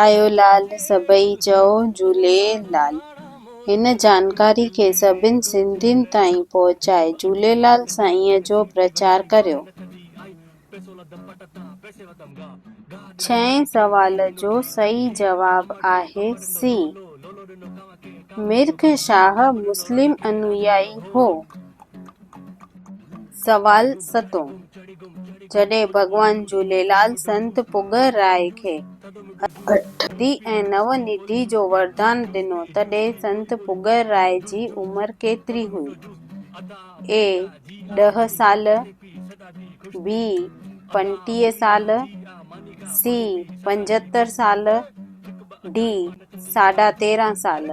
آيو لال سڀئي چئو جهوليلال. هن جانڪاري کي سڀن سنڌين تائين پهچائي جهوليلال سائين جو پرچار ڪريو. ڇهين سوال جو صحيح جواب آهي سي. مرک شاهه مسلم انويائي هو. سوال ستون، جڏهن ڀڳوان جهوليلال سنت پڳر راء کي اٺ نڌي ۽ نو نڌي جو وردان ڏنو، تڏهن سنت پڳر راء جي عمر ڪيتري هئي؟ اي ڏهه سال، بي 35 سال، سي 75 سال، ڊي 13.5 سال.